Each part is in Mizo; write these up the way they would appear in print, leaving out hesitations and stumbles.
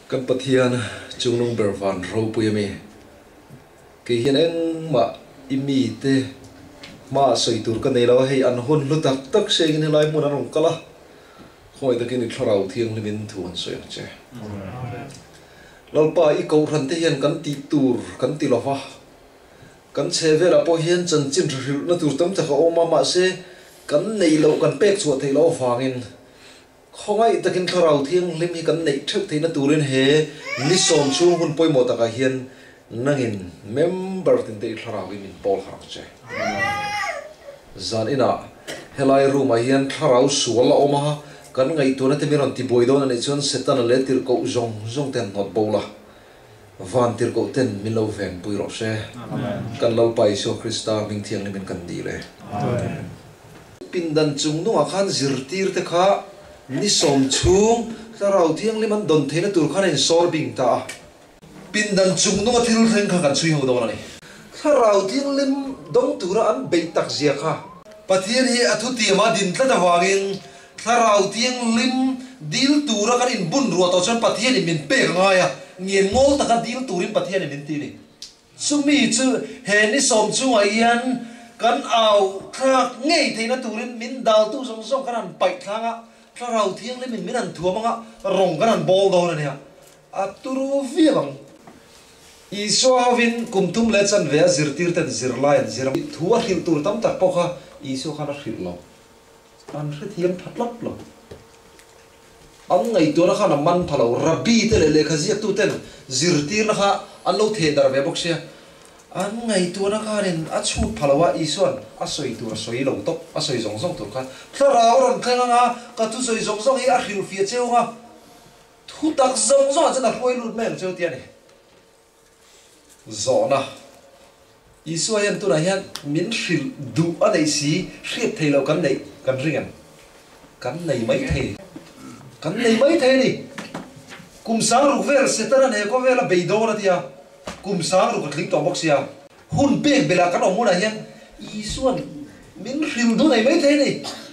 Kan Pathian chungnung ber van ropui a mi. Kei hian engmah i mite hmaah sawi tur ka nei lo a, hei an hun hlu tak tak hriain helai hmun an rawn kal a, khawngaih takin i thlarau thianghlimin thu an sawi ang che. Lalpa, i kohhran te hian kan tih tur kan ti lo va, kan chhe velah pawh hian chanchin hrilhna tur tam tak a awm a, mahse kan neih loh kan pek chhuah theih loh avangin Khawngaih takin Thlarau Thianghlim hi kan neih theuh theihna turin he ni sawm chhung hun pawimawh takah hian nangin member tinte i Thlarau hi min pawl harh ang che. Zan inah helai room ah hian Thlarau sual a awm a, kan ngaihtuahna te min rawn tibuai dawn a nih chuan Setana leh tirhkoh zawng zawng te han hnawt bo la, van tirhkoh ten min lo venpui rawh se. Kan Lalpa Isua Krista hming thianghlimin kan dil e. Amen. Pindan chung nungah khan zirtirte kha ni sawm chhung Thlarau Thianghlim an dawn theihna tur khan a insawr bing ta a. Pindan chung nunga thil thleng kha kan chhui ho dawn a ni. Thlarau Thianghlim dawng tura an beih tak zia kha. Pathian hi a thutiama din tlat avangin Thlarau Thianghlim dil tura kan inbun ruah tawh chuan Pathianin min pek a ngai a, ngen ngawl taka dil turin Pathianin min ti a ni. Chumi chu he ni sawm chungah hian kan au thlak ngei theihna turin min daltu zawng zawng kan han paih thlang a, Thlarau Thianghlimin min han thuam anga rawng kan han bawl dawn a nia, a turu viau ang. Isua hovin kum thum leh chanve a zirtirten zirlai an zir a, thu a hrilh tur tam tak pawh kha Isua khan a hrilh lo, an hrethiam tha tlat lo. An ngaihtuahna khan a man pha lo. Rabbi te leh lehkha ziaktuten zirtirna kha an lo theh darh ve bawk sia. An ngaihtuahna khanin a chhut pha lo a, Isua'n a sawi tur a sawi lo tawp, a sawi zawng zawng tur khan Thlarau a rawn thleng ang a, ka thusawi zawng zawng hi a hrilhfiah cheu ang a, thutak zawng zawngah chuan a hruai lut mai ang cheu tia ni. Zawhna, Isua hian tunah hian min hrilh duh a neih si, hriat thei loh kan neih kan ring em? Kan nei mai thei. Kan nei mai thei a ni. Kum sang ruk vel Setanan he khawvel a bei dawn a ti a, kum sang ruk a tling tawh bawk sia. Hun pek belh ah kan awm hunah hian Isua'n min hrilh duh nei mai thei a ni.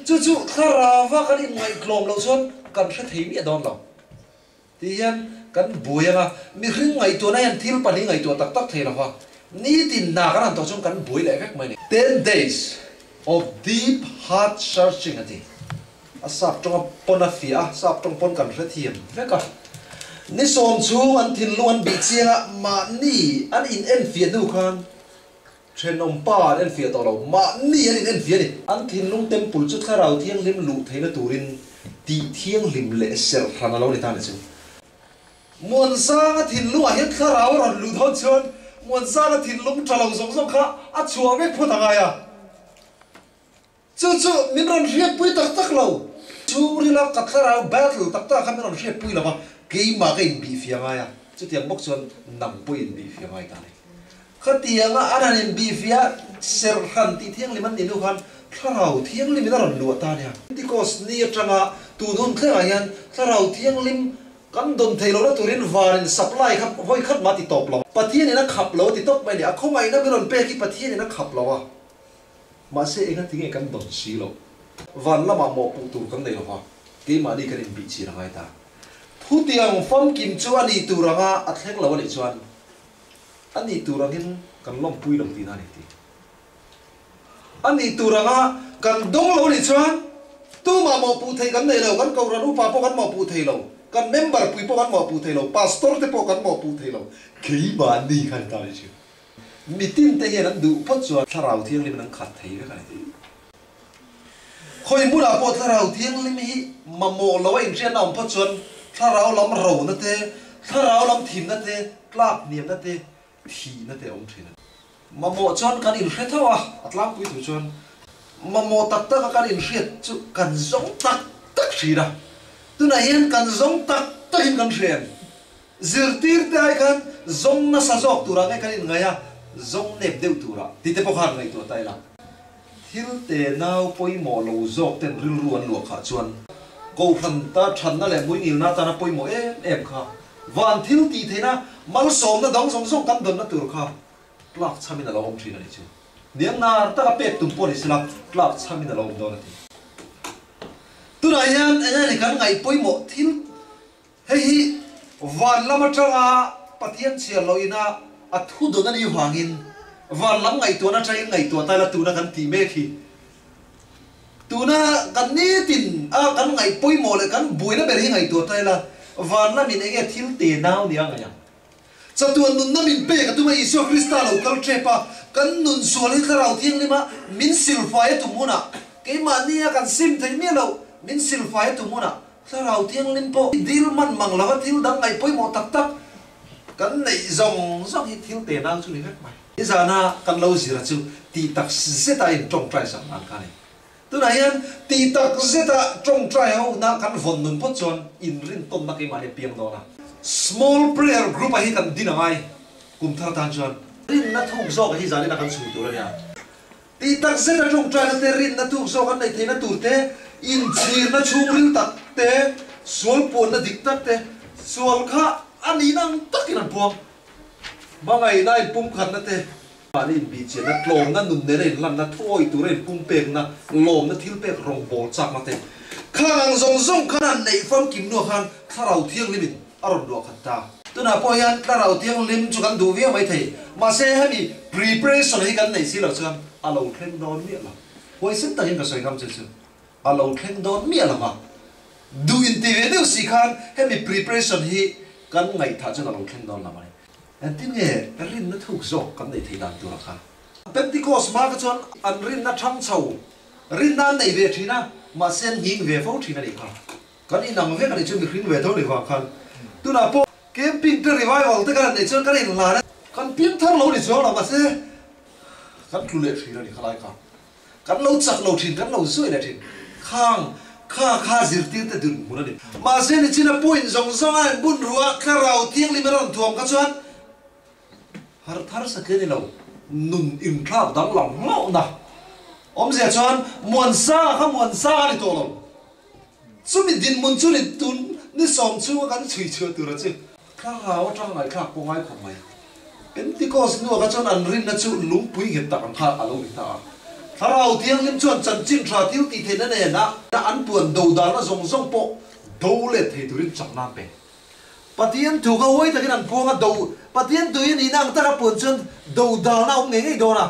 Chu chu thlarauva kan inngaihtlawm loh chuan kan hre thei miah dawn lo. Ti hian kan buai anga mihring ngaihtuahna hian thil pahnih ngaihtuah tak tak thei lova, nitin hna kan han tawh chuan kan buai leh vek mai a ni. 10 days of deep heart searching a ti. A sap tawnga pawn a fiah a, sap tawng pawn kan hrethiam vek a. Ni sawm chhung an thinlung an bih chiang a, mahni an in enfiah hnu khan thenawm pa an enfiah tawh lo, mahni an in enfiah a ni. An thinlung temple chu Thlarau Thianghlim luh theihna turin tih thianghlim leh serh hran a lo ni ta ni chu. Muansanga thinlungah hian Thlarau a rawn luh dawn chuan Muansanga thinlung tha lo zawng zawng kha a chhuah vek phawt a ngai a. Chu chu min rawn hriatpui tak tak lo. Chhungrila ka thlarau battle tak tak kha min rawn hriatpui lo va, keimah ka inbihfiah ngai a, chutiang bawk chuan nang pawh i inbihfiah ngai ta a ni. Khatianga an han inbihfiah serh hran tih thianghlim an nih hnu khan Thlarau Thianghlimin a rawn luah ta a nia. Pentecost ni atanga tun hun thlengah hian Thlarau Thianghlim kan dawn theih lohna turin varin supply kha vawi khat mah ti tawp lo. Pathianin a khap lo a ti tawp mai a ni. A khawngaihna min rawn pek hi Pathianin a khap lo a. Mahse enga tinge kan dawn si lo. Van lamah mawhpuh tur kan nei lo va, keimahni kan inbih chin a ngai ta. Thutiang famkim chu a nih tur anga a thleng lo a nih chuan a nih tur angin kan lawmpui lo tihna a ni ti. A nih tur anga kan dawng lo a nih chuan tumah mawhpuh thei kan nei lo, kan kohhran upa pawh kan mawhpuh thei lo, kan member pui pawh kan mawhpuh thei lo, pastor te pawh kan mawhpuh thei lo, keimahni khan ta a ni thin. Mitin te hian an duh phawt chuan Thlarau Thianghlim in an khat thei vek a ni. Khawi hmunah pawh Thlarau Thianghlim hi mamawh lo a inhriatna awm phawt chuan Thlarau lam rona te, Thlarau lam thimna te, tlak hniamna te, thihna te a awm thin a ni. Mamawh chuan kan inhre tho a, a tlangpui tur chuan mamawh tak taka kan inhriat chu kan zawng tak tak thin a. Tunah hian kan zawng tak takin kan hre em? Zirtirte ai khan zawng nasa zawk turah nge kan inngaih a, zawng nep deuh turah tih te pawh khan ngaihtuah ta ila. Thil te nau pawimawh lo zawk ten rilru an luah khah chuan Kohhran ta thatna leh muingilna atana pawimawh em em kha van thil tih theihna malsawmna dang zawng zawng kan dawnna tur kha tlak chhamin a lo awm thin a nih chu. Niang nar taka pek tum pawh ni sela tlak chhamin a lo awm dawn a ti. Tunah hian eng nge ni kan ngaih pawimawh thil Hei hi Van lam atanga Pathian chhiar loh ina a thu dawn a nih vangin van lam ngaihtuahna atangin ngaihtuah ta ila tuna kan tih mek hi. Tuna kan nitin a kan ngaih pawimawh leh kan buaina ber hi ngaihtuah ta ila van lamin enge thil te nau nia ngaih ang. Chatuan nunna min pek a tum a, Isua Krista lo kal tep a, kan nun sual hi Thlarau Thianghlima min silfai a tum hunah, keimahnia kan sim theih miah loh min silfai a tum hunah, Thlarau Thianghlim pawh dil man mang lova thil dang ngaih pawimawh tak tak kan neih zawng zawng hi thil te nang chu ni vek mai. Nizana kan lo zira chu tih tak zeta in tawngtai sak nan kha a ni. Tunah hian tih tak zeta tawngtai ho na kan vawn nun phawt chuan inrintawnna keimahni a piang dawn a. Small prayer group ah hi kan din a ngai kum thar tan chuan. Rinna thuk zawk hi zanina kan chhui tur a nia. Tih tak zeta tawngtaina te, rinna thuk zawk an neih theihna tur te, inchhirna chhungril tak te, sual puanna dik tak te, sual kha a nihna ang takin an puang. Hmangaihna inpumkhatna te, Mahni inbihchianna, tlawmna, nun nena inhlanna, thuawi tura inpumpekna, lawmna, thilpek, rawngbawl chakna te. Khang ang zawng zawng khan an neih famkim hnuah khan Thlarau Thianghlimin a rawn luah khat ta. Tunah pawh hian Thlarau Thianghlim chu kan duh viau mai thei, mahse hemi preparation hi kan neih si loh chuan a lo thleng dawn miah lo. Huaisen takin ka sawi ngam che chu a lo thleng dawn miah lo va, duh inti ve deuh si khan hemi preparation hi kan ngaihthah chuan a lo thleng dawn lo a ni. Engtin nge rinna thuk zawk kan neih theih dan tura kha? Pentecost hma kha chuan an rinna thang chho, rinna an nei ve thin a, mahse an nghing ve fo thin a nih kha. Kan inang vek a nih chu mihring ve tho ni vang khan. Tunah pawh camping te revival te kan han neih chuan kan inhlan a, kan piangthar lo ni chuang lo mahse kan tlu leh thin a ni khalai kha. Kan lo chak lo thin, kan lo zuai leh thin. Khang kha kha zirtirte dun hmun a ni. Mahse nichina point zawng zawng a inbun ruh a, Thlarau Thianghlim a rawn thuam kha chuan har thar satliah ni lo, nun inthlak danglam hlauhna awmzia chuan Muansanga kha Muansanga a ni tawh lo. Chumi dinhmun chu ni tun ni sawm chhunga kan chhui chhuah tura chu Thlarau atanga ngaihthlak pawh ngai khawp mai. Pentecost hnuah kha chuan an rinna chu lungpui nghet tak ang kha a lo ni ta a. Thlarau Thianghlim chuan chanchin tha thil tih theihna nena an puan do darna zawng zawng pawh do let thei turin chakna an pe. Pathian thu kha huai takin an puang a, do Pathian tuiin nihna ang taka puan chuan do darna a awm ngei ngei dawn a.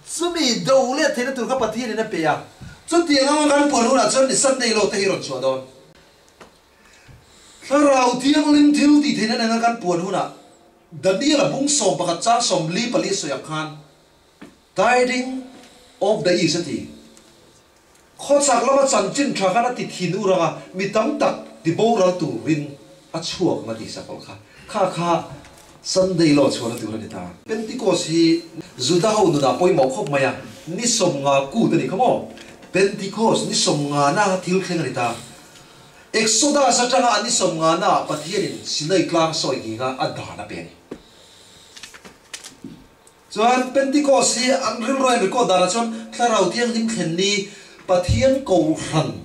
Chumi do let theihna tur kha Pathianin a pe a, chutiang anga kan puan hunah chuan ni Sunday law te hi rawn chhuah dawn. Thlarau Thianghlim thil tih theihna nena kan puan hunah Daniel-a bung 11 chang 44 sawi ang khan Tiding of the East a ti. Khawchhak lama chanchin tha khan a ti thin ur anga mi tam tak ti boral turin a chhuak na tih sakawlh kha kha kha Sunday law chhuahna tur a ni ta. Pentecost hi Juda ho nunah pawimawh khawp mai a, ni 50 kut a ni kha maw? Pentecost ni 50 na thil thleng a ni ta. Exodus atanga a ni 50 naah Pathianin Sinai tlang sawi nghinga a dan a pe a ni. Chuan Pentecost hi an rilru a inrecord danah chuan Thlarau Thianghlim thlen ni Pathian Kohhran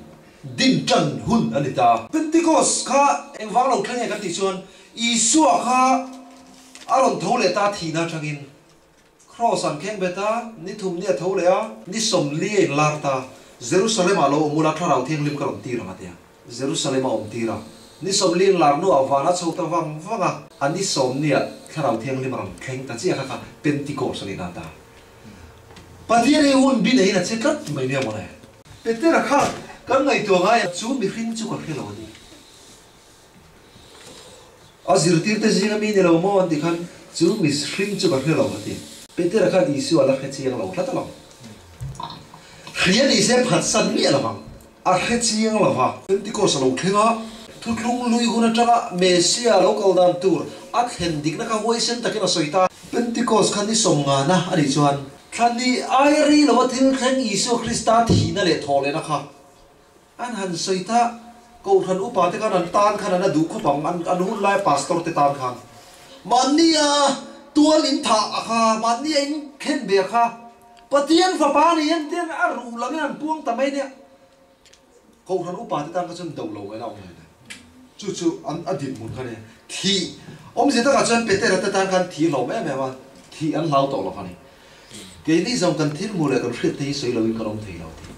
din tan hun a ni ta. Pentecost kha engvang lo thleng nge kan tih chuan Isua kha a rawn tho leh ta thihna atangin Kraws an kheng bet a, ni thum ni a tho leh a, ni 40 a inlar ta, Jerusalem ah lo awm ula Thlarau Thianghlim ka rawn tir ang a ti a. Jerusalem a awm tir a. Ni 40 inlar hnuah van a chho ta vang vang a, a ni sawmniah Thlarau Thianghlim a rawn thleng ta chiah kha kha Pentecost a ni na ta. Pathian hi hun bi neiin a che tlat mai nia mawle. Petera kha kan ngaihtuah ngai a, chu mihring chu ka hre lo a ni. A zirtirte zinga mi ni lo maw an ti khan chu mihring chu ka hre lo a ti. Petera khan Isua la hre chiang lo tlat alawm. Hria ni se phatsan miah lovang. A hre chiang lo va. Pentecost a lo thleng a, thuthlung lui hun atanga Messiah lo kal dan tur a thlen dikna kha huaisen takin a sawi ta. Pentecost kha ni 50 na a nih chuan thla ni ai rei lova thil thleng Isua Krista thihna leh thawhlehna kha an han sawi ta. Kohhran upa te khan an tan khan an a duh khawp ang, an hun laia pastor te tan khan. Mahnia tual in thah a kha, mahnia in khen ve a kha. Pathian fapa ni hian tiang a ruh langin an puang ta mai nia. Kohhran upa te tan kha chuan do lo ngaihna awm lo. Chu chu an a dinhmun kha nia. Thih awmzia takah chuan Petera te tan khan thih hlawm em em a, thih an hlau tawh lo kha ni. Keini zawng kan thil hmuh leh kan hriat te hi sawi loin kan awm thei lo ti.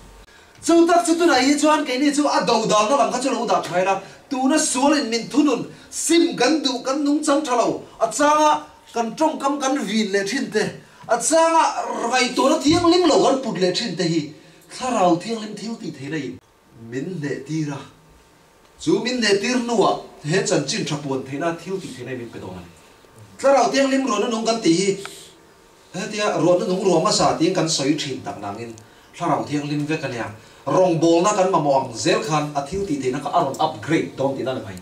Chu tak chu tunah hi chuan keini chu a do dalna lam kha chu lo dah tha ila. Tuna sualin min thunun sim kan duh kan nungchang tha lo, a changa kan tawngkam kan vin leh thin te, a changa ngaihtuahna thianghlim lo kan put leh thin te hi Thlarau Thianghlim thil tih theihna in min hneh tir a. Chu min hneh tir hnuah he chanchin tha puan theihna thil tih theihna in min pe dawn a ni. Thlarau Thianghlim ruahna nung kan tih hi Hetia ruahna nung ruah hmasa tiin kan sawi thin tak nangin Thlarau Thianghlim vek a nia. Rawngbawlna kan mamawh ang zel khan a thil tih theihna kha a rawn upgrade dawn tihna a ni mai.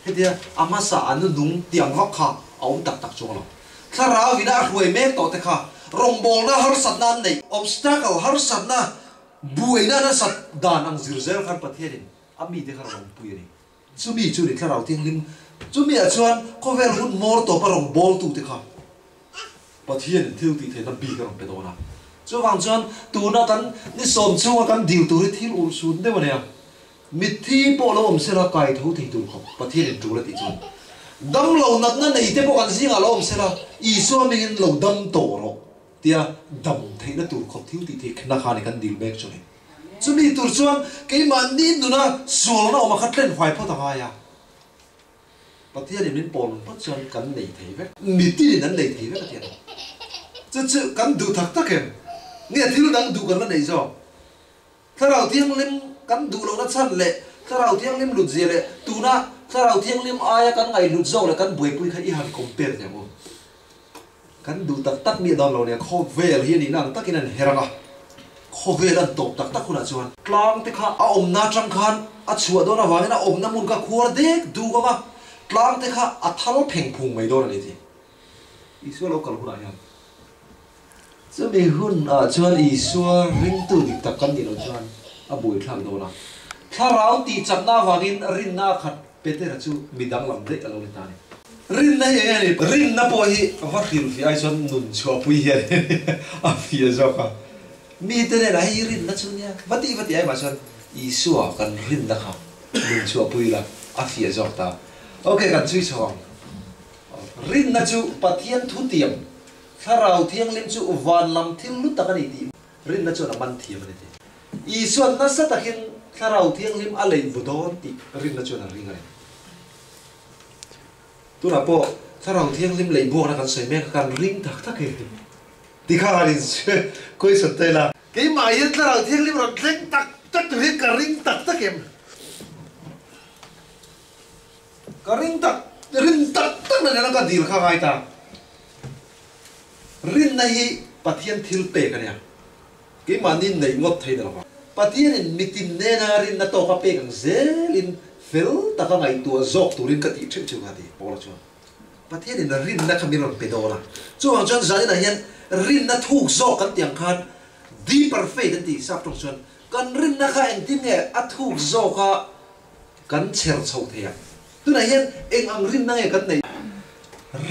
Hetia a hmasa a nu nung tiang vak kha a awm tak tak chuang lo. Thlarau ina a hruai mek tawh te kha rawngbawlna harsatna an neih, obstacle harsatna, buaina nasat dan ang zir zel khan Pathianin a mite kha rawn awmpui a ni. Chumi chu ni Thlarau Thianghlim, chumi ah chuan khawvel hun hmawr tawpa rawn bawltute kha Pathianin thil tih theihna bik a rawn pe dawn a. Chuvang chuan tuna kan ni sawm chhunga kan dil tur hi thil ulh sun deuh a nia. Mitthi pawh lo awm sela kai tho thei tur khawp Pathianin tul a tih chuan damlo natna nei te pawh kan zingah lo awm sela Isua hmingin lo dam tawh rawh tia dam theihna tur khawp thil tih theihna kha ni kan dil mek chu ni. Chumi tur chuan keimahni nuna sualna awm a kha tlen huai phawt a ngai a. Pathianin min pawl phawt chuan kan nei thei vek. Mitinin an nei thei vek a ti a ni. Chu chu kan duh tak tak em? Nge thil dang duh kan la nei zawk? Thlarau Thianghlim kan duh lohna chhan leh Thlarau Thianghlim lut zia leh tuna Thlarau Thianghlim aia kan ngaihlut zawk leh kan buaipui kha i han compare teh ang u. Kan duh tak tak mi a dawn lo nia, khawvel hi a nihna ang takin an her ang a, khawvel an tawp tak tak hunah chuan. Tlang te kha a awmna atang khan a chhuah dawn avangin a awmna hmun kha khuar dek duk ang a, tlang te kha a thal pheng phung mai dawn a ni tih Isua lo kal hunah hian. Chumi hunah chuan Isua ringtu dik tak kan nih loh chuan a buaithlak dawn a, thlarau tihchakna avangin rinna a khat Petera chu mi danglam daih a lo ni ta a ni. Rinna hi eng nge ni? Rinna pawh hi va hrilhfiah ai chuan nun chhuahpui hian a fiah zawk a. Mite hnenah hei hi rinna chu nia, va tih va tih ai mah chuan Isua kan rinna kha nun chhuahpui la a fiah zawk ta. Ok, kan chhui chho ang. Rinna chu Pathian thutiam, Thlarau Thianghlim chu van lam thil lu tak a ni tih rinna chuan a man thiam a ni tih. Isuan nasa takin Thlarau Thianghlim a lei vu dawn tih rinna chuan a ring a ni. Tunah pawh Thlarau Thianghlim lei buakna kan sawi mek a, kan ring tak tak e. Tikha han in question ta ila. Keimah hian Thlarau Thianghlim rawn thleng tak tak tur hian ka ring tak tak em? Ka ring tak, rin tak tak na nena ka dil kha ngai ta. Rinna hi Pathian thil pek a nia. Keimahni neih ngawt thei ta lova. Pathianin mitin nena rinna tawka pek ang zelin fel taka ngaihtuah zawk turin ka tih theuh theuh kha ti Paula chuan. Pathianin rinna kha min rawn pe dawn a. Chuvang chuan zaninah hian rinna thuk zawk kan tih ang khan deeper faith an ti sap tawng chuan kan rinna kha engtin nge a thuk zawka kan chher chhoh thei ang. Tunah hian eng ang rinna nge kan neih?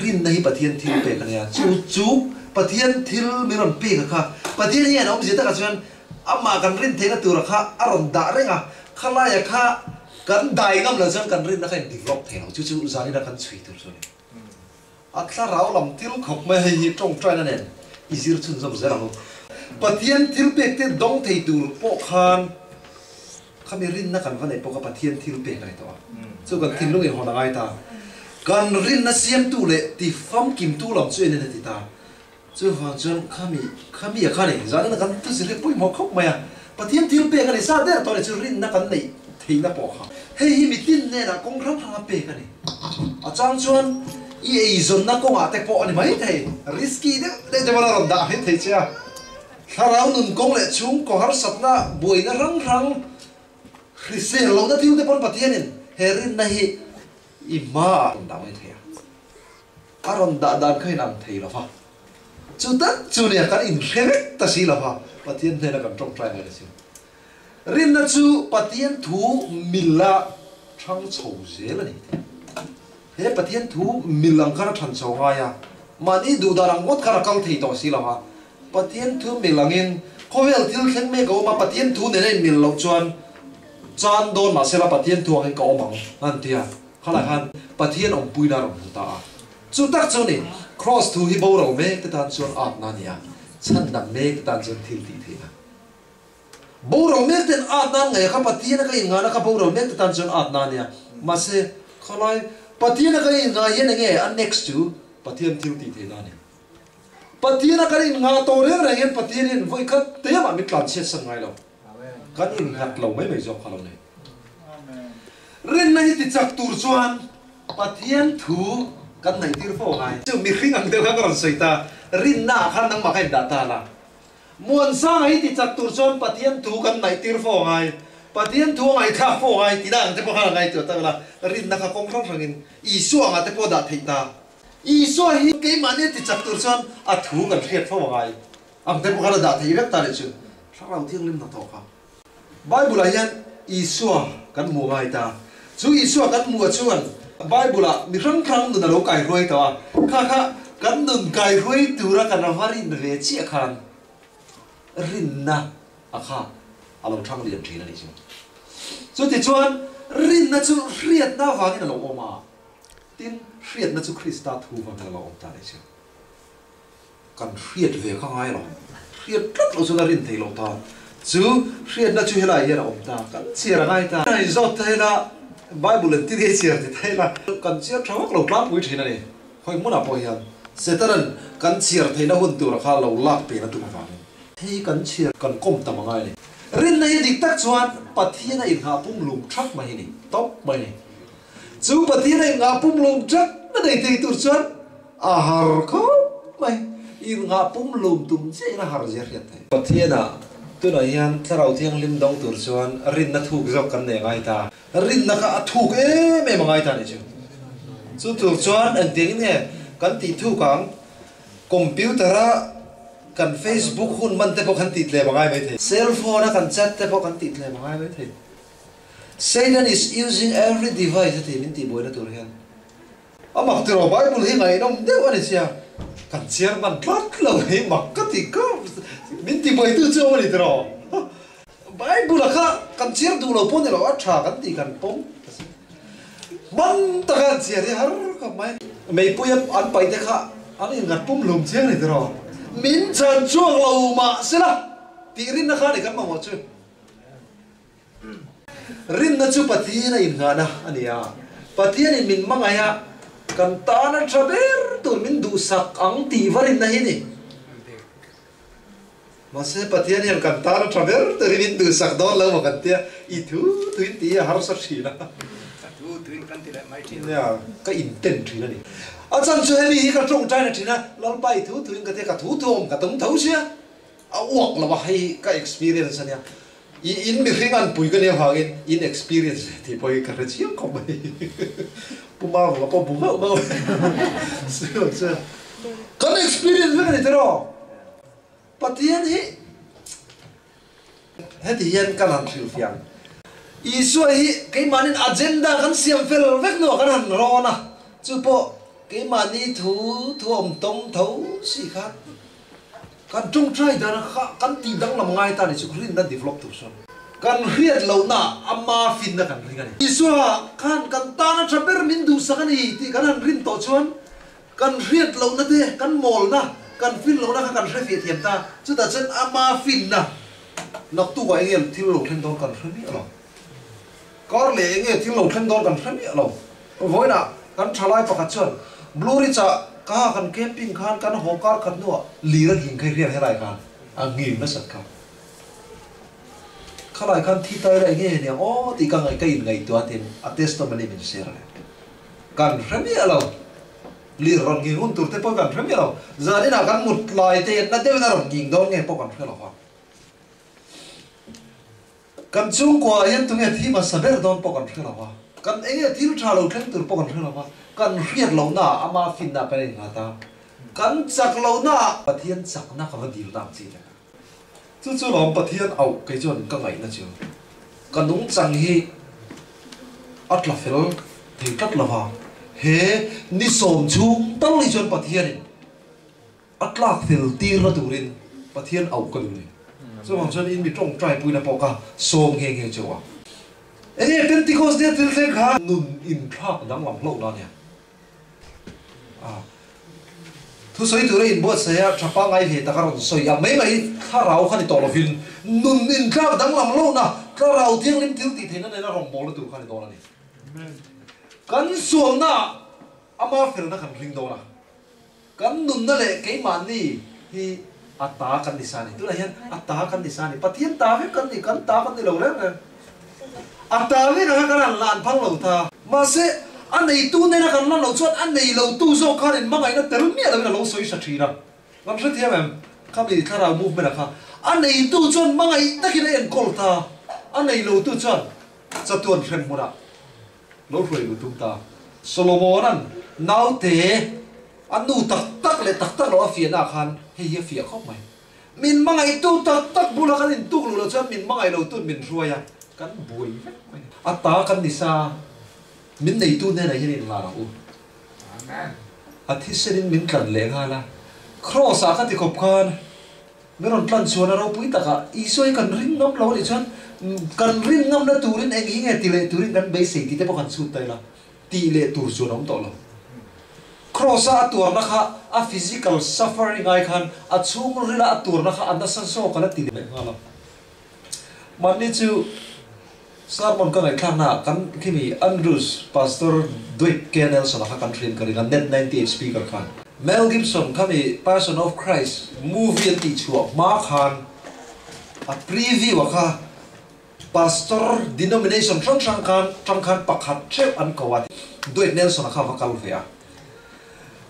Rinna hi Pathian thil pek a nia. Chu chu Pathian thil min rawn pek a kha. Pathian hian awmzia takah chuan amah kan rin theihna tura kha a rawn dah reng a. Khalaia kha kan dai ngam lo chuan kan rinna kha in develop thei lo. Chu chu zanina kan chhui tur chu a ni. A thlarau lam thil khawp mai hei hi tawngtaina nen i zir chhunzawm zel ang u. Pathian thil pek te dawng thei tur pawh khan khami rinna kan va neih pawh kha Pathian thil pek a ni tawh a. Chu kan thinlung in hawn a ngai ta. Kan rinna siamtu leh ti famkimtu lam chu en in a ti ta. Chuvang chuan khami khami a kha ni zanina kan thu zir hi pawimawh khawp mai a. Pathian thil pek a ni sa der tawh a ni chu rinna kan neih theihna pawh kha. Hei hi mitin hnenah kawng hrang hranga pek a ni. A chang chuan i eizawnna kawngah te pawh a ni mai thei. Risky deuh deuh te pawh a rawn dah mai thei che a. Thlarau nun kawng leh chhungkaw harsatna buaina hrang hrang hrisel lohna thil te pawn Pathianin he rinna hi i hmaah a rawn dah mai thei a. A rawn dah dan kha in ang thei lo va, chu tak chu nia kan inhre vek ta si lo va, Pathian hnena kan tawngtai ngai ta si. Rinna chu Pathian thu mila thang chho zel a ni tih. He Pathian thu mil ang khan a than chho ngai a, mahni duh dan ang ngawt khan a kal thei tawh si lo va, Pathian thu mil angin khawvel thil thleng mek a awm a, Pathian thu nena in mil loh chuan chan dawn mahsela Pathian thu angin ka awm ang a an ti a. Khalai khan Pathian awmpuina a rawn hmu ta a. Chu tak chu ni, Kraws thu hi boral mek te tan chuan atna a ni a, chhandam mek te tan chuan thil tih theihna. Boral mek ten atna an ngaih a kha Pathian a ka innghahna kha boral mek te tan chuan atna a ni a. Mahse, khalai Pathiana kan innghah hian enge a next chu Pathian thil tih theihna a ni. Pathiana kan innghah tawh reng reng hian Pathian hian vawi khat te mah min tlanchhiat san ngai lo. Kan innghat lo mai mai zawk kha lo ni. Rinna hi tichak tur chuan Pathian thu kan naihtir fo ngai. Chu mihring ang deuh kha ka rawn sawi ta, rinna ah khan nangmah kha indah ta la. Muansanga hi tichak tur chuan Pathian thu kan naihtir fo ngai. Pathian thu a ngaihthlak fo ngai tihna ang te pawh khan a ngaihtuah tak la. Rinna kha kawng hrang hrangin Isua angah te pawh dah theih ta. Isua hi keimahni a tichak tur chuan a thu kan hriat fo ngai. Ang te pawh khan a dah theih vek ta leh chu Thlarau Thianghlim hnathawh kha. Bible ah hian Isua kan hmuh ngai ta. Chu Isua kan hmuh chuan Bible ah mi hrang hrang nun a lo kai hruai tawh a, kha kha kan nun kai hruai tura kan va rin ve chiah khan rinna a kha a lo thang lian thin a nih chu. Chutichuan rinna chu hriatna avangin a lo awm a, tin hriatna chu Krista thu vangin a lo awm ta a nih chu. Kan hriat ve kha ngai lo. Hriat tlat loh chuan a rin theih loh ta. Chu hriatna chu helai hian a awm ta. Kan chhiar a ngai ta. Kan inzawt ta ila, Bible an ti ngei chhiar ti ta ila, kan chhiar tha vak lo tlangpui thin a ni. Hawi hmunah pawh hian Setanan kan chhiar theihna hun tura kha lo lak pen a tum avangin hei kan chhiar kan kawm tam a ngai a ni. Rinna hi dik tak chuan Pathian a inghah pumhlum thak mai hi ni, tawp mai ni. Chu Pathian a inghah pumhlum thak na nei thei tur chuan A har khawp mai. Inngah pumhlum tum chiah in a har zia hriat theih. Pathianah tunah hian Thlarau Thianghlim dawng tur chuan rinna thuk zawk kan nei ngai ta. Rinna kha a thuk em em a ngai ta nih chu. Chu tur chuan engtiangin nge kan tih thuk ang? Computer a kan Facebook hun man te pawh kan tih tlem a ngai mai thei. Cell phone a kan chat te pawh kan tih tlem a ngai mai thei. Satan is using every device a ti min tihbuaina tur hian. A mak tiraw Bible hi ngaihnawm deuh a ni sia, kan chhiar hman tlat lo hi mak ka ti ka min ti buaitu chu awm a ni tiraw. Bible a kha kan chhiar duh lo pawh ni lo a tha kan tih kan pawm ta si. Hman taka an chhiar hi har khawp mai. Meipui an paih te kha an innghat pum hlum chiang a ni tiraw. Min chhan chhuak lo mah sela tih rinna kha a ni kan mamawh chu. Rinna chu Pathian a innghahna a ni a, Pathianin min hmangaih a, kan tana tha ber tur min duhsak ang tih va rinna hi a ni. Mahse, Pathian hian kan tana tha ber turin min duhsak dawn lo maw kan tia, i thu thuin tih hi a harsa thin a. Ka thu thuin kan ti leh mai thin. Nia, ka inten thin a ni. A chan chu hemi hi ka tawngtai na thin a, Lalpa i thu thuin ka tia, ka thu thu awm ka tum tho sia. A uak lo a, hei ka experience a nia. I in mihring an pui ka nia vangin in experience ve tih pawh hi ka hre chiang khawp mai. Pu Mavunga pawh bu nghauh nghauh e. Chuan kan experience vek a ni tiraw? Pathian hi heti hian kan han hrilhfiah ang. Isua hi keimahnin agenda kan siam fel vek hnuah kan han rawn a, chu pawh keimahni thu thu awm tawng tho si khan Kan tawngtai dan kha kan tih danglam ngai ta ni chu rinna develop tur chuan kan hriat lohna ama finna kan ring a ni. Isua khan kan tana tha ber min duhsak a ni tih kan han rin tawh chuan kan hriat lohna te, kan mawlna, kan fin lohna kha kan hre fiah thiam ta. Chutah chuan ama finna naktukah eng nge thil lo thleng dawn kan hre miah lo. Kar leh eng nge thil lo thleng dawn kan hre miah lo. Vawiinah kan thalai pakhat chuan Blue Ridge-ah ka kan camping khan kan haw kar khat hnuah lir a nghing kha i hriat helai khan a nghing nasat kha. Khalai khan thi tai la eng nge niang aw tih ka ngaih ka inngaihtuah atin a testimony min share leh. Kan hre miah lo. Lir rawn nghing hun tur te pawh kan hre miah lo. Zaninah kan mut lai te hian na deuhin a rawn nghing dawn nge pawh kan hre lo va. Kan chhungkua ah hian tunge thi hmasa ber dawn pawh kan hre lo a, kan enge thil tha lo thleng tur pawh kan hre lo a, kan hriat lohna ah ama finna kan innghat a, kan chak lohna ah Pathian chakna ka va dil tak chi le. Chu chu lawm Pathian auh kei chuan ka ngaihna chu ka nungchang hi a tla fel thei tlat lo va, he ni sawm chhung tal hi chuan Pathianin A tlak fel tirna turin Pathian auh ka duh ni. Chuvang chuan in mi tawngtai puina pawh ka sawm nghe nghe cheu a. Enge Pentecost nia thil thleng kha nun inthlak danglam hlauh na nia. A thusawi tura inbuatsaih a tha pangngai ve tak a rawn sawi a mai mai thlarau kha ni tawh lovin nun inthlak danglam hlauhna thlarau thianghlim thil tih theihna nena rawngbawlna tur kha ni dawn a ni. Kan sualnaah ama felna kan ring dawn a, kan nunna leh keimahni hi a ta kan ni sa a ni. Tunah hian a ta kan ni sa a ni. Pathian ta vek kan ni, kan ta kan ni lo reng reng. A ta vek anga kan han lan phal lo ta. Mahse, a neitu nena kan lan loh chuan a nei lotu zawk khan inhmangaihna tel miah loin a lo sawi hra thin a. Kan hrethiam em? Khami thlarau movement-a kha a neitu chuan hmangaih takin a enkawl ta, a nei lotu chuan chatuan hrem hmunah lo hruai luh tum ta. Solomona'n naute a nu tak tak leh tak tak lo a fiahnaah khan hei hi a fiah khawp mai. Min hmangaihtu tak tak bula kan intuk luh loh chuan min hmangaih lotu'n min hruai a, kan buai vek mai. A ta kan ni sa, min neitu hnenah hian inlan ang u. A thisenin min tlan leh nghal a, Kraws ah ka ti khawp khan min rawn tlan chhuan a ropui takah Isua hi kan ring ngam lo a nih chuan kan rin ngamna turin eng hi nge ti leh turin kan beisei tih te pawh kan chhut ta ila tih leh tur chuan a awm tawh lo. Kraws a a tuarna kha a physical suffering ai khan a chhungrila a tuarna kha a nasa zawk a la ti leh nghal a. Mahni chu sermon ka ngaihthlaknaah kan khimi Andrews Pastor Dwight K. Nelson-a kha kan hriat ka ring a, Net 98 speaker khan. Mel Gibson khami Passion of Christ movie an tihchhuah hma khan a preview-a kha Pastor denomination hrang hrang khan tang khan pakhat theuh an ko a, Dwight Nelson-a kha va kal ve a.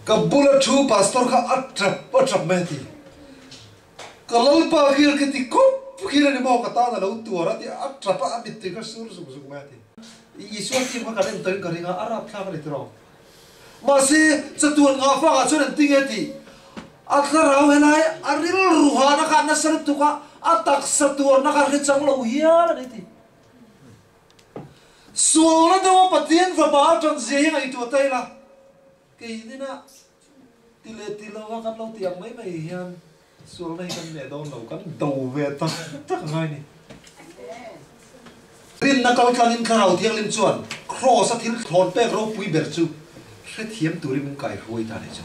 Ka bula thu Pastor kha a tap a tap mai a ti. Ka Lalpa khir khi ti khup khir a ni maw ka tan a lo tuar a ti a tap a a mittui kha sur zuk zuk mai a ti. Isua team kha kan en tawhin ka ring a, a rapthlak a ni tiraw. Mahse chatuan ngah fangah chuan an ti nge tih a thlarau helai a rilru hahna kha a nasa lutuk a, a taksa tuarna kha a hre chang lo hial a ni ti. Sualna deuha Pathian fapa a ṭan zia hi ngaihtuah ta ila. Keinina ti leh ti lova kan lo ti ang mai mai hian sualna hi kan neh dawn lo, kan do ve tak tak a ngai ni. Rinna kal tlangin Thlarau Thianghlim chuan Kraws a thil thlawn pek ropui ber chu hrethiam turin min kaihruai ta nih chu.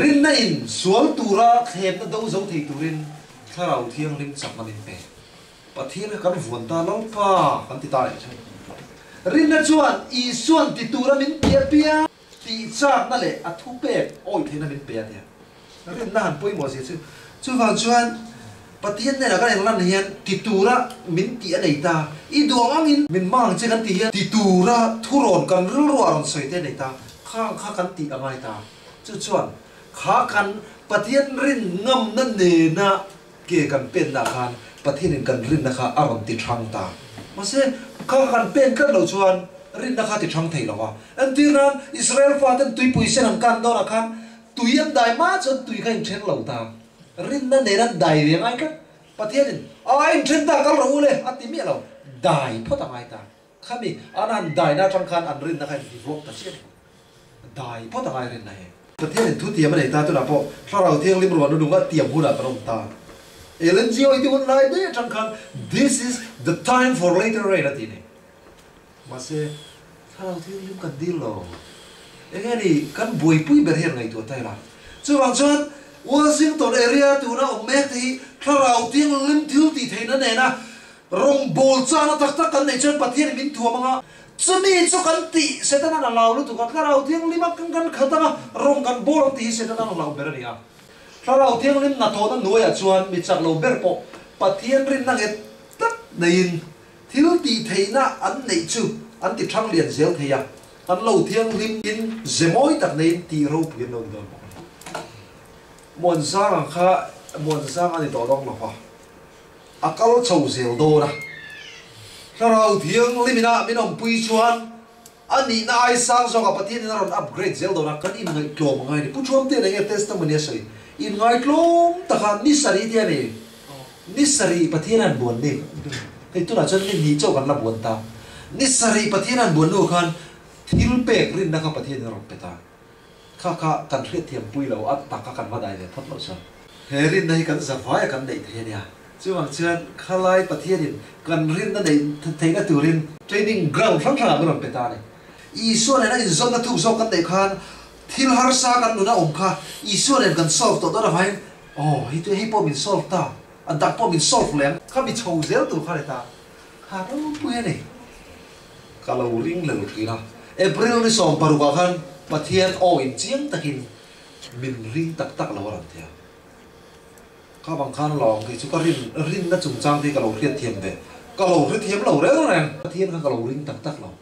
Rinna in sual tura thlemna do zo thei turin Thlarau Thianghlim chakna min pe. Pathian kha kan vuan ta lo pa kan ti ta leh chu. Rinna chuan Isuan ti tura min ti apiang tih chakna leh a thupek awih theihna min pe a tia. Rinna han pawimawh zia chu. Chuvang chuan Pathian hnenah kan englan hian ti tura min tih a nei ta. I duang angin min hmang ang che kan tih hian ti tura thurawn kan rilruah rawn sawi te a nei ta. Khang kha kan tih a ngai ta. Chu chuan kha kan Pathian rin ngamna nena Ke kan penna khan Pathianin kan rinna kha a rawn ti thang ta. Mahse, kha kan pen tlat loh chuan rinna kha a ti thang thei lo va. Entir nan, Israel faten tuipui sen an kan dawnah khan tui an dai hma chuan tui kha inthen lo ta. Rinna nen an dai ve ngai tlat. Pathianin, A inthen ta, kal rawh u le, a ti miah lo. Dai phawt a ngai ta. Khami an han daina atang khan an rinna kha in develop ta chiah a ni. Dai phawt a ngai rinna hi. Pathianin thu tiam a nei ta tunah pawh Thlarau Thianghlim ruah nu nunga tiam hunah kan awm ta. Ellen G. White hun lai daih atang khan This is the time for later rain a ti ni. Mahse, Thlarau Thianghlim kan dil lo. Enge ni kan buaipui ber hian ngaihtuah ta ila. Chuvang chuan Washington area tuna awm mek te hi Thlarau Thianghlim thil tih theihna nena Rawngbawl chana tak tak kan neih chuan Pathianin min thuam anga, chumi chu kan tih Setanan a hlau lutuk a, Thlarau Thianghlim a kan kan khat anga rawng kan bawl ang tih hi Setanan a hlau ber a ni a. Thlarau Thianghlim hnathawhna hnuaiah chuan mi chak lo ber pawh Pathian rinna nghet tak neiin thil tih theihna an neih chu an ti thang lian zel thei a, an lo thianghlim in ze mawi tak neiin tih ropui an lo ni dawn bawk a ni. Muanzang ang kha Muanzang a ni tawh dawng lo va. A kal chho zel dawn a. Thlarau Thianghlim ina min awmpui chuan a nihna ai sang zawkah Pathianin a rawn upgrade zel dawn a, kan inngaihtlawm a ngai a ni. Pu Thuamte'n enge testimony a sawi? Inngaihtlawm taka ni sarih te a ni. Ni sarih Pathian an buan ni. Hei tunah chuan ni hnih chauh kan la buan ta. Ni sarih Pathian an buan hnu khan thil pek rinna kha Pathianin a rawn pe ta. Kha kha kan hriatthiam pui lo a taka kan va dai ve phawt loh chuan. He rinna hi kan zavaia kan neih thei a nia. Chuvang chuan khalai Pathianin kan rinna neih theihna turin training ground hrang hrangah min rawn pe ta a ni. Isua nena inzawmna thuk zawk kan neih khan thil harsa kan nuna awm kha Isua nen kan solve tawh dawn avangin aw hei chu hei pawh min solve ta, a dang pawh min solve leh ang. Kha mi chho zel tur kha a ni ta. Kha ropui a ni. Ka lo ring lo thin a. April ni 16 ah khan Pathian aw in chiang takin min ring tak tak lo a rawn ti a. Kha bang khan lawng kei chu ka rin rinna chungchang te hi ka lo hriatthiam ve. Ka lo hrethiam lo reng reng. Pathian kha ka lo ring tak tak lo.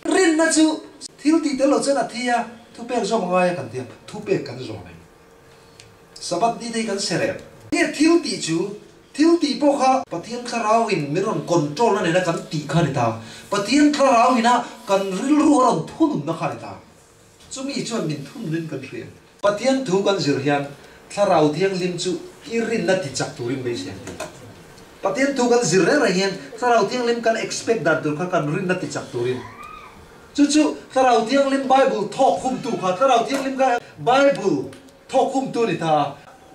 Rinna chu thil tih tel lo chuan a thi a, thupek zawm a ngai a kan ti a, thupek kan zawm em? Sabbath ni te hi kan se rem. Nge thil tih chu thil tih pawh kha Pathian thlarau in min rawn control na nena kan tih kha a ni ta. Pathian thlarau ina kan rilru a rawn thununna kha a ni ta. Chumi chuan min thununin kan hria. Pathian thu kan zir hian Thlarau Thianghlim chu i rinna ti chak turin beisei an ti. Pathian thu kan zir reng reng hian Thlarau Thianghlim kan expect dan tur kha kan rinna ti chak turin. Chu chu Thlarau Thianghlim Bible thawk khumtu kha Thlarau Thianghlim kha Bible thawk khumtu a ni ta a.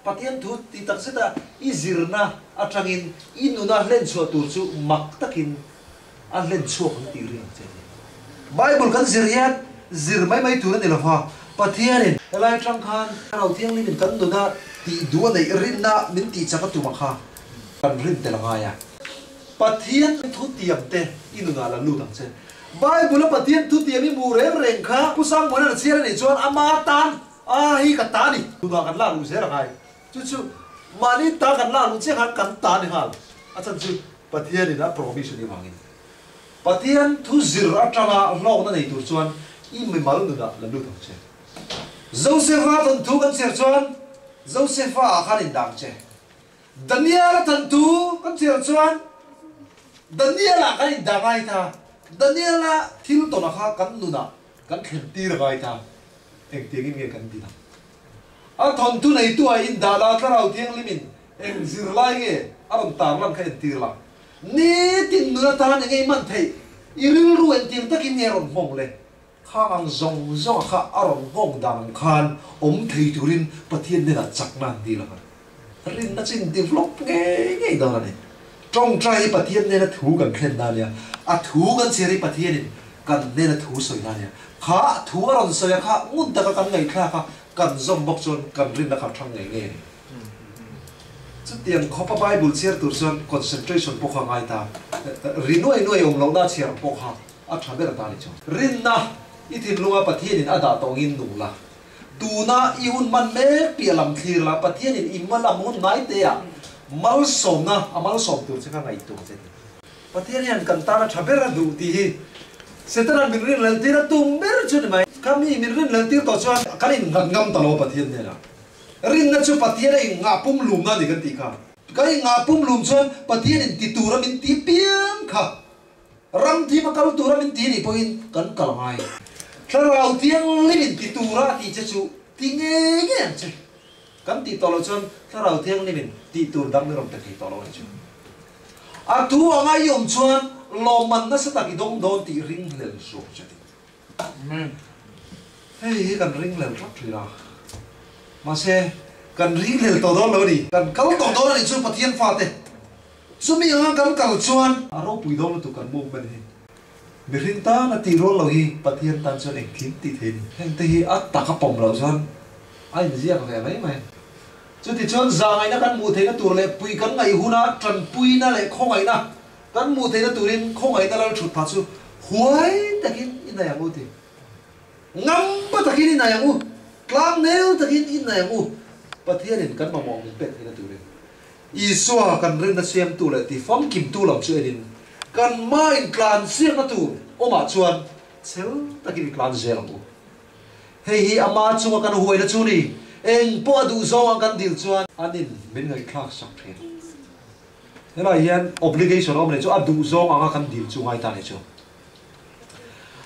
Pathian thu ti tak zeta i zirna atangin i nuna hlenchhuah tur chu mak takin a hlen chhuak ang tih ring ang che ni. Bible kan zir hian zir mai mai tur a ni lo va, Pathianin helai atang khan Thlarau Thianghlimin kan nuna tih duh a neih rinna min tih chak a tum ang kha kan rin tel a ngai a. Pathian thu tiam te i nunah la lut ang che. Bible a Pathian thu tiam i hmuh reng reng kha Pu Sangmuana'n a chhiar a nih chuan ama tan a hi ka ta a ni. Nunah kan lak luh zel a ngai. Chu chu mahni ta kan lak luh chiah khan kan ta a ni nghal. A chan chu Pathianin a promise a nih avangin Pathian thu zir atanga hlawkna nei tur chuan i mimal nunah la lut ang che. Josefa thawnthu kan chhiar chuan Josefa ah khan indang che. Daniela thawnthu kan chhiar chuan Daniela khan indang ngai ta. Daniela thil tawn ah kha kan nunah kan thlen tir a ngai ta. Engtiangin nge kan din ang? A thawnthu neitu ah indah la Thlarau Thianghlimin Eng zirlai nge a rawn tarlan kha entir la? Nitin nun atan eng ei hman theih? I rilru entir takin nge a rawn nghawng le? Khang ang zawng zawnga kha a rawn nghawng dan ang khan awm thei turin Pathian hnenah chakna an dil ang a. Rinna chu in develop ngei ngei dawn a ni. Tawngtai hi Pathian hnena thu kan thlen na ania, a thu kan chhiar hi Pathianin kan hnena thu sawi na ania. Kha thu a rawn sawi a kha ngun taka kan ngaihthlak a, kan zawm bawk chuan kan rinna kha a thang ngei ngei a ni. Chutiang khawpa Bible chhiar tur chuan concentration pawh kha a ngai ta. Ri nuai nuai awm lohna chhiar pawh kha a tha ber ta a ni chu. Rinna i thinlunga Pathianin a dah tawngin nung la. Tuna i hun hman mek piah lam thlir la, Pathianin i hma lam hun ngai teah malsawmna a malsawm tur che kha ngaihtuah che ni. Pathian hian kan tan a tha ber a duh tih hi Setana'n min rinhlelhtir a tum ber chu ni mai. Kha mi min rinhlelhtir tawh chuan kan innghat ngam ta lo Pathian hnenah. Rinna chu Pathian a inngah pum lumna a ni kan tih kha. Kan inngah pum lum chuan Pathian in ti tura min ti piang kha. Ram thim a kal tura min ti nih pawhin kan kal ngai. Thlarau Thianghlim in ti tura a tih che chu ti ngei ngei ang che. Kan tih tawh loh chuan Thlarau Thianghlim in tih tur dang min rawn pe thei tawh lo a ni chu. A thu anga i awm chuan lawmman nasa tak i dawng dawn tih ringhlel suak che ti. Amen. Hei hi kan ringhlel tlat thin a, mahse kan ringhlel tawh dawn lo a ni. Kan kal tawh dawn a nih chu Pathian fate, chumi anga kan kal chuan a ropui dawn lutuk kan movement hi. Mihring tan a tih rual lo hi Pathian tan chuan engkim tih thei a ni. Heng te hi a tak a pawm loh chuan a inziak ve mai mai. Chutichuan zahngaihna kan hmuh theihna tur leh pui kan ngaih huna tanpuina leh khawngaihna Kan hmuh theihna turin khawngaihna lal thut phah chu huai takin i nei ang u ti. Ngamba takin i nei ang u, tlangnel takin i nei ang u, Pathianin kan mamawh min pek theihna turin. Isua kan rinna siamtu leh ti famkimtu lam chu enin kan hmain tlan siakna tur awmah chuan chel takin i tlan zel ang u. Hei hi ama chunga kan huaina chu ni, eng pawh a duh zawng ang kan dil chuan anin min ngaihthlak sak thin. Helai hian obligation a awm leh chu a duh zawng anga kan dil chu ngai ta leh chu.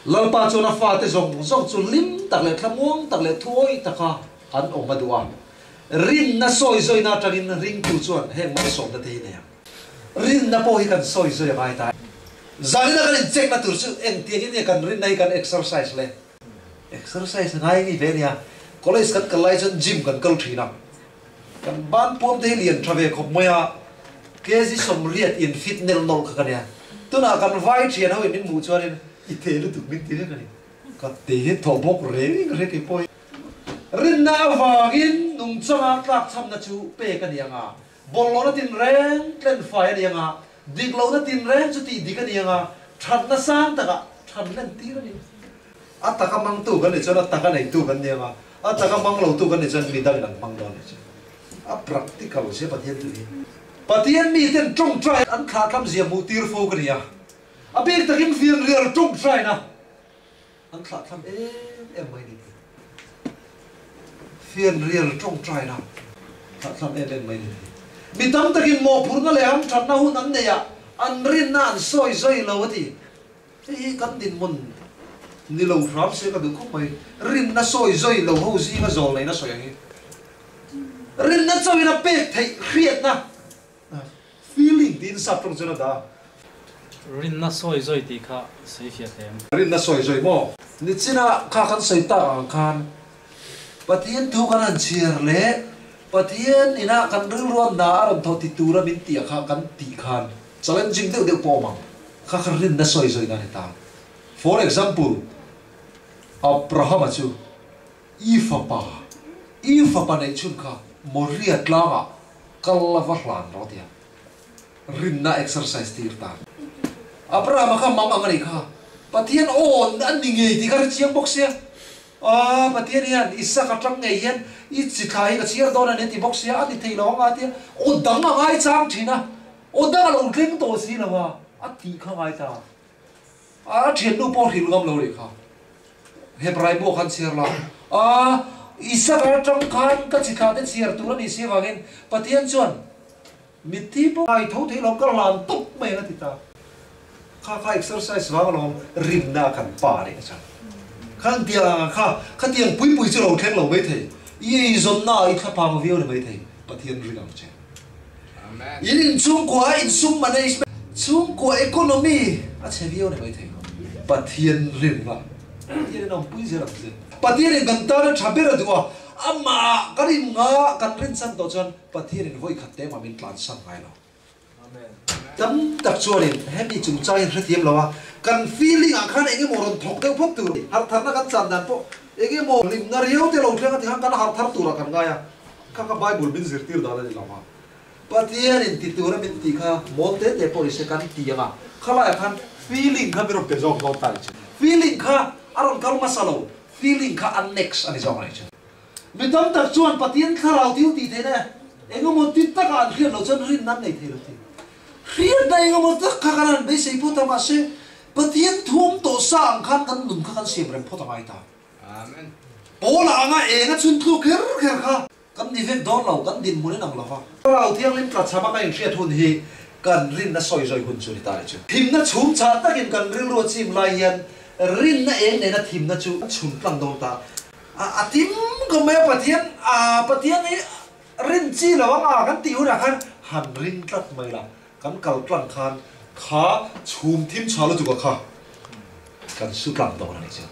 Lalpa chuan a fate zawng zawng chu hlim tak leh thlamuang tak leh thuawih taka an awm a duh a. Rinna sawi zawina atangin ringtu chuan heng malsawmna te hi nei ang. Rinna pawh hi kan sawi zawi a ngai ta. Zanina kan inchekna tur chu engtiangin nge kan rinna hi kan exercise le? Exercise ngai ni ve nia. College kan kal lai chuan gym kan kal thin a. Kan ban puam te hi lian tha ve khawp mai a, kg 80 in fit nel nawlh kha ka nia. Tunah kan vai thian ho in min hmuh chuanin i te lutuk min ti vek a ni. Ka te hi thaw bawk reng reng kei pawh hi. Rinna avangin nungchanga tlakchhamna chu pek a ni ang a, bawlhhlawhna tinreng tlenfai a ni ang a, diklohna tinreng chu tih dik a ni ang a, thatna sang takah than len tir a ni. A taka hmangtu kan nih chuan a taka neitu kan ni ang a, a taka hmang lotu kan nih chuan midangin an hmang dawn a nih chu. A practical sia Pathian duh hi. Pathian miten tawngtai an thlahthlam zia hmuh tir fo ka ni a, a bik takin fianrial tawngtaina an thlahthlam em em mai ni tih. Fianrial tawngtaina thlahthlam em em mai ni tih. Mi tam takin mawhphurhna leh hamthatna hun an neih ah an rinna an sawi zai lo a ti. Hei hi kan dinhmun ni lo hram se ka duh khawp mai. Rinna sawi zawi lo ho zinga zawl neihna sawi ang hi. Rinna chauhin a pek theih hriatna, feeling tiin sap tawng chuan a dah a. Rinna sawi zawi tih kha sawi fiah thei ang. Rinna sawi zawi maw? Nichina kha kan sawi tak ang khan Pathian thu kan han chhiar leh Pathian inah kan rilruan hna a rawn thawh ti tura min tih kha kan tih khan challenging deuh deuh pawh awm ang. Kha kha rinna sawi zawi nan i ta. For example, Abrahama chu i fapa, i fapa neih chhun kha Moria tlangah kal la va hlan rawh tia rinna exercise tir ta. Abrahama kha mang ang a nih kha. Pathian aw a ni ngei tih kha ri chiang bawk sia. Aw, Pathian hian Isaka atang ngei hian i chi thla hi ka chhiar dawn a ni a ti bawk sia, a ti thei lo ang a tia aw dang a ngai chang thin a, aw dang a lo thleng tawh si lo a, a tih kha ngai ta. A thiannu pawh hrilh ngam lo rih kha. Hebrai pawh khan chhiar la. A, Isaka atang khan ka chi thla te chhiar tur a nih si avangin Pathian chuan Mitthi pawh ai tho thei lo ka hlan tawp mai ang a ti ta. Kha kha exercise vang alawm rinna kan pa leh chuan khan tiang kha khatiang pui pui chu lo thleng lo mai thei i eizawnna ah i thlaphang viau ni mai thei Pathian ring ang che. In inchhungkua a insum management chhungkua economy a chhe viau ni mai thei Pathian ring la Pathian in awmpui zel ang che. Pathian in kan tan a tha ber a duh a amah kan innga kan rinchhan tawh chuan Pathianin vawi khat te mah min tlansan ngai lo. Tam tak chuanin hemi chungchang hi an hrethiam lo a, kan feeling ah khan eng emaw rawn thawk deuh phawt tur, harh tharna kan chan dan pawh eng emaw hlimna riau te lo thleng a ti khan kan harh thar turah kan ngai a, kha kha Bible min zirtir dan a ni lo a. Pathianin ti tura min tih kha mawl te te pawh ni se kan ti ang a, khalaiah khan feeling kha min rawn pe zawk dawn ta a ni chu. Feeling kha a rawn kal hmasa lo, feeling kha a next a ni zawk a ni chu. Mi tam tak chuan Pathian thlarau thil tih theihna eng emaw ti takah an hriat loh chuan rinna an nei thei lo tih hriatna eng emaw tak kha kan han beisei phawt a, mahse Pathian thuam tawh sa ang khan kan nun kha kan siam rem phawt a ngai ta. Paula anga eng a chhun thluk kher kher kha kan ni vek dawn lo, kan dinhmun in ang lo va. Thlarau Thianghlim tlachhama ka inhriat hun hi kan rinna sawi zawi hun chu ni ta le chu. Thimna chhum chah takin kan rilru a chim lai hian rinna eng nena thimna chu a chhun tlang dawn ta. A a tim khawp mai a Pathian a Pathian hi rin chi lo ang a kan tih hunah khan han ring tlat mai la kan kal tlang khan kha chhum thim chha lutuk a kha kan su tlang dawn a nih chu.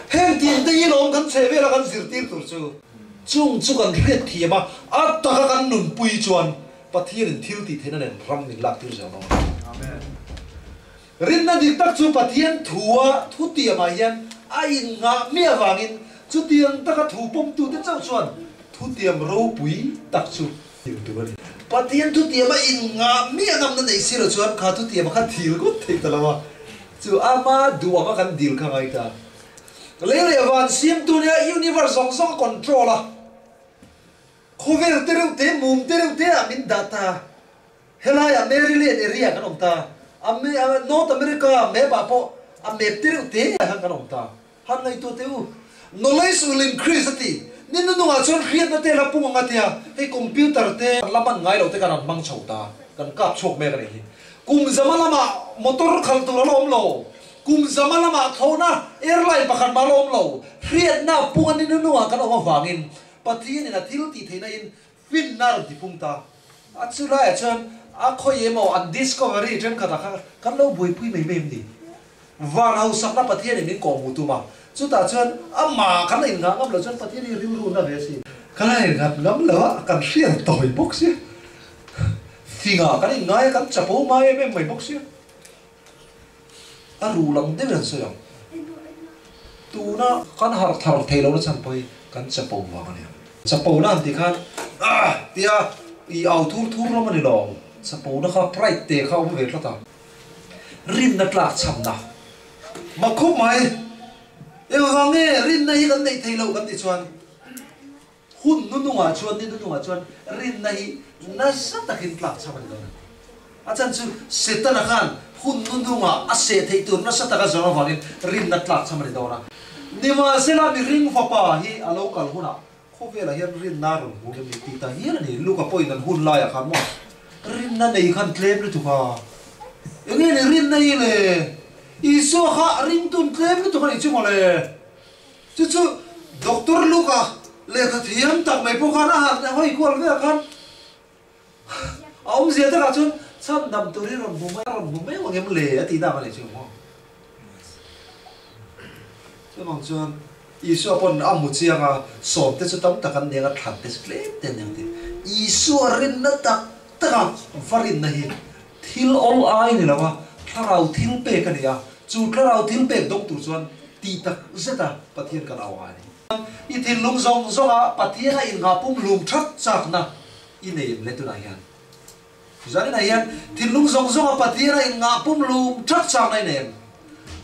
Heng tin te hi lawm kan chheh vel a kan zirtir tur chu. Chung chu kan hriat thiam a a taka kan nunpui chuan Pathian in thil tih theihna nen ram min lak tir zel dawn a ni. Rinna dik tak chu Pathian thua thutiamah hian a inngah miah avangin chutiang taka thu pawmtute chauh chuan thutiam ropui tak chu thil tur a ni. Pathian thutiama inngah miah ngamna neih si lo chuan kha thutiama kha thil ngawt thei ta lo a, chu ama duh anga kan dil kha ngai ta. Lei leh van siamtu nia universe zawng zawng a control a, khawvel te reuh te, mum te reuh te ah min dah ta. Helaiah Maryland area kan awm ta, a North America map ah pawh a map te reuh te ah hian kan awm ta. Han ngaihtuah teh u, knowledge will increase a ti. Ni nunungah chuan hriatna te la pung ang a tia, hei computer te kan la hman ngai lo te kan han hmang chho ta, kan kap chhuak mek a nih hi. Kum zama lamah motor khalh tur a la awm lo, kum zama lamah thlawhna airline pakhat mah a la awm lo, hriatna pung a ni nunungah kan awm avangin Pathianin a thil tih theihna in Finna rawn ti pung ta. A chu laiah chuan a khawi emaw an discovery thenkhatah kha kan lo buaipui mai mai em ni? Van hausakna Pathianin min kawhhmuh tum a, chutah chuan amah kan la inngah ngam loh chuan Pathian hi rilru na ve a si. Kan la innghat ngam lo a, kan hriat tawi bawk sia. Fingah kan inngai a, kan chapo mai em em mai bawk sia. A ruh lang deuhin an sawi ang. Tuna kan harh thar thei lohna chhan pawh hi kan chapo vang a ni ang. Chapona han tih khan ah tia i au thur thur lam a ni lo. Chapona kha pride te kha a awm ve tlat a. Rinna tlak chhamna. Mak khawp mai. Engvang nge rinna hi kan neih thei loh kan tih chuan hun nunungah chuan ni nunungah chuan rinna hi nasa takin tlak chham a ni dawn a. A chan chu Setana khan hun nunungah a seh theih tur nasa taka zawng avangin rinna tlak chham a ni dawn a. Nimahsela mihring fapa hi a lo kal hunah Khawvelah hian rinna a rawn hmu em ni tih ta hial a ni. Luka pawhin an hun laiah khan maw rinna nei khan tlem lutuk a. Enge ni rinna hi le? Isua kha ringtun tlem lutuk a nih chu maw le? Chu chu Doctor Luka lehkha thiam tak mai pawh khan a han hawi kual velah khan a awmzia takah chuan chhandam tur hi rawn hmu mai rawn hmu mai ang em le a tih dak a nih chu maw. Chuvang chuan Isua pawn a hmu chiang a, sawmte chu tam tak an ni ang a, thlante chu tlem te an ni ang tih. Isua rinna tak tak a va rinna hi thil awl ai ni lo a, thlarau thil pek a ni a, chu thlarau thil pek dawng tur chuan tih tak zet a Pathian kan au ngai a ni. I thinlung zawng zawng a Pathian a inngah pum lum that chakna i nei em le tunah hian? Zaninah hian thinlung zawng zawng a Pathian a inngah pum lum thak chak na inem.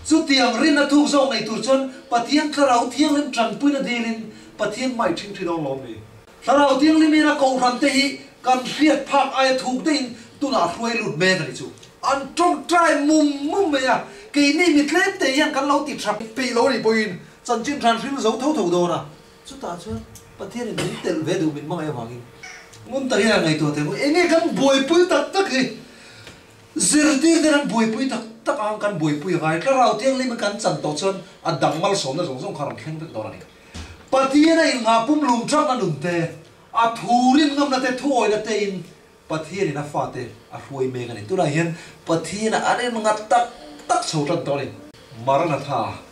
Chutiang rinna thuk zawk nei tur chuan Pathian Thlarau Thianghlim tanpuina dilin Pathian mai ṭhing ṭhin awm lawm ni. Thlarau Thianghlim in a kohhran te hi kan hriat phak aia thuk deuhin tunah hruai lut mek a ni chu. An ṭawngṭai mum mum mai a, keini mi tlem te hian kan lo ti ṭha peih lo a nih pawhin chanchin ṭhan hril zo tho tho dawn a. Chutah chuan Pathianin min telh ve duh min hmangaih avangin ngun tak hian a ngaihtuah thei bawk. Enge kan buaipui tak tak hi zirtir ten an buaipui tak tak ang kan buaipui a ngai. Thlarau Thianghlim kan chan tawh chuan a dang malsawmna zawng zawng kha rawn thleng vek dawn a ni. Pathian a inngah pumhlum thakna nun te, a thu rin ngamna te, thuawihna te in Pathianin a fate a hruai mek a ni. Tunah hian Pathiana an inngat tak tak chho tan tawh a ni. Maranatha.